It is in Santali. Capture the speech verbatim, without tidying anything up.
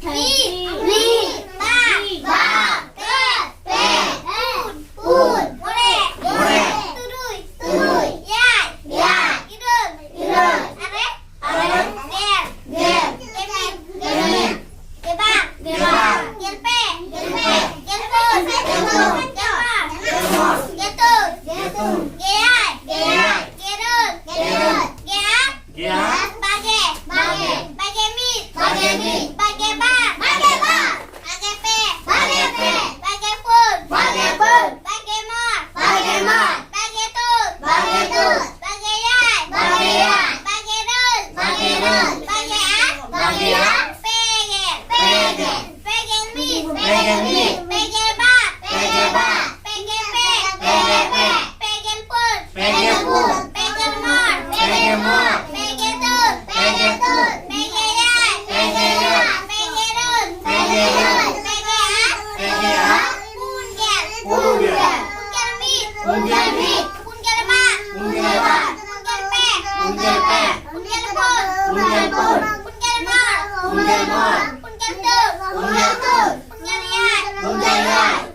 ᱢᱤᱫ, ᱢᱤᱫ, ᱵᱟᱨ, ᱵᱟᱨ, ᱯᱮ, ᱯᱮ, ᱯᱩᱱ, ᱯᱩᱱ, ᱢᱚᱬᱮ, ᱢᱚᱬᱮ, ᱛᱩᱨᱩᱭ, ᱛᱩᱨᱩᱭ, ᱮᱭᱟᱭ, ᱮᱭᱟᱭ, ᱤᱨᱟᱹᱞ, ᱤᱨᱟᱹᱞ, ᱟᱨᱮ, ᱟᱨᱮ, ᱜᱮᱞ, ᱜᱮᱞ, ᱜᱮᱞ ᱢᱤᱫ, ᱜᱮᱞ ᱢᱤᱫ, ᱜᱮᱞ ᱵᱟᱨ, ᱜᱮᱞ ᱵᱟᱨ, ᱜᱮᱞ ᱯᱮ, ᱜᱮᱞ ᱯᱮ, ᱜᱮᱞ ᱯᱩᱱ, ᱜᱮᱞ ᱯᱩᱱ, ᱜᱮᱞ ᱢᱚᱬ, ᱜᱮᱞ ᱢᱚᱬ, ᱜᱮᱞ ᱛᱩᱨᱩᱭ, ᱜᱮᱞ ᱛᱩᱨᱩᱭ, ᱜᱮᱞ ᱮᱭᱟᱭ, ᱜᱮᱞ ᱮᱭᱟᱭ, ᱜᱮᱞ ᱤᱨᱟᱹᱞ, ᱜᱮᱞ ᱤᱨᱟᱹᱞ, ᱜᱮᱞ ᱟᱨᱮ, ᱜᱮᱞ ᱟᱨᱮ, ᱵᱟᱨᱜᱮ, ᱵᱟᱨᱜᱮ, ᱵᱟᱨᱜᱮ ᱢᱤᱫ, ᱵᱟᱨᱜᱮ ᱢᱤᱫ, ᱵᱟᱨᱜᱮ ᱵᱟᱨ, ᱵᱟᱨᱜᱮ ᱵᱟᱨ, ᱵᱟᱨᱜᱮ ᱯᱮ, ᱵᱟᱨᱜᱮ ᱯᱮ, ᱵᱟᱨᱜᱮ ᱯᱩᱱ, ᱵᱟᱨᱜᱮ ᱯᱩᱱ, ᱵᱟᱨᱜᱮ ᱢᱚᱬ, ᱵᱟᱨᱜᱮ ᱢᱚᱬ, ᱵᱟᱨᱜᱮ ᱛᱩᱨᱩᱭ, ᱵᱟᱨᱜᱮ ᱛᱩᱨᱩᱭ, ᱵᱟᱨᱜᱮ ᱮᱭᱟᱭ, ᱵᱟᱨᱜᱮ ᱮᱭᱟᱭ, ᱵᱟᱨᱜᱮ ᱤᱨᱟᱹᱞ, ᱵᱟᱨᱜᱮ ᱤᱨᱟᱹᱞ, ᱵᱟᱨᱜᱮ ᱟᱨ, ᱵᱟᱨᱜᱮ ᱟᱨ, ᱯᱮ ᱜᱮᱞ, ᱯᱮ ᱜᱮᱞ, ᱯᱮ ᱜᱮᱞ ᱢᱤᱫ, ᱯᱮ ᱜᱮᱞ ᱢᱤᱫ, ᱯᱮ ᱜᱮᱞ ᱵᱟᱨ, ᱯᱮ ᱜᱮᱞ ᱵᱟᱨ, ᱯᱮ ᱜᱮᱞ ᱯᱮ, ᱯᱮ ᱜᱮᱞ ᱯᱮ, ᱯᱮ ᱜᱮᱞ ᱯᱩᱱ, ᱯᱮ ᱜᱮᱞ ᱯᱩᱱ, ᱯᱮ ᱜᱮᱞ ᱢᱚᱬ, ᱯᱮ ᱜᱮᱞ ᱢᱚᱬ, ᱯᱮ ᱜᱮᱞ ᱛᱩᱨᱩᱭ, ᱯᱮ ᱜᱮᱞ ᱛᱩᱨᱩᱭ, ᱯᱮ ᱜᱮᱞ ᱮᱭᱟᱭ, ᱯᱮ ᱜᱮᱞ ᱮᱭᱟᱭ, ᱯᱮ ᱜᱮᱞ ᱤᱨᱟᱹᱞ, ᱯᱮ ᱜᱮᱞ ᱤᱨᱟᱹᱞ, ᱯᱮ ᱜᱮᱞ ᱟᱨ, ᱯᱩᱱ ᱜᱮᱞ, ᱯᱩᱱ ᱜᱮᱞ, ᱯᱩᱱ ᱜᱮᱞ ᱢᱤᱫ, ᱯᱩᱱ ᱜᱮᱞ ᱢᱤᱫ, ᱯᱩᱱ ᱜᱮᱞ ᱵᱟᱨ, ᱯᱩᱱ ᱜᱮᱞ ᱵᱟᱨ, ᱯᱩᱱ ᱜᱮᱞ ᱯᱮ, ᱯᱩᱱ ᱜᱮᱞ ᱯᱮ, ᱯᱩᱱ ᱜᱮᱞ ᱯᱩᱱ, ᱯᱩᱱ ᱜᱮᱞ ᱯᱩᱱ, ᱯᱩᱱ ᱜᱮᱞ ᱢᱚᱬ, ᱯᱩᱱ ᱜᱮᱞ ᱢᱚᱬ, ᱯᱩᱱ ᱜᱮᱞ ᱛᱩᱨᱩᱭ, ᱯᱩᱱ ᱜᱮᱞ ᱛᱩᱨᱩᱭ, ᱯᱩᱱ ᱜᱮᱞ ᱮᱭᱟᱭ, ᱯᱩᱱ ᱜᱮᱞ ᱮᱭᱟᱭ,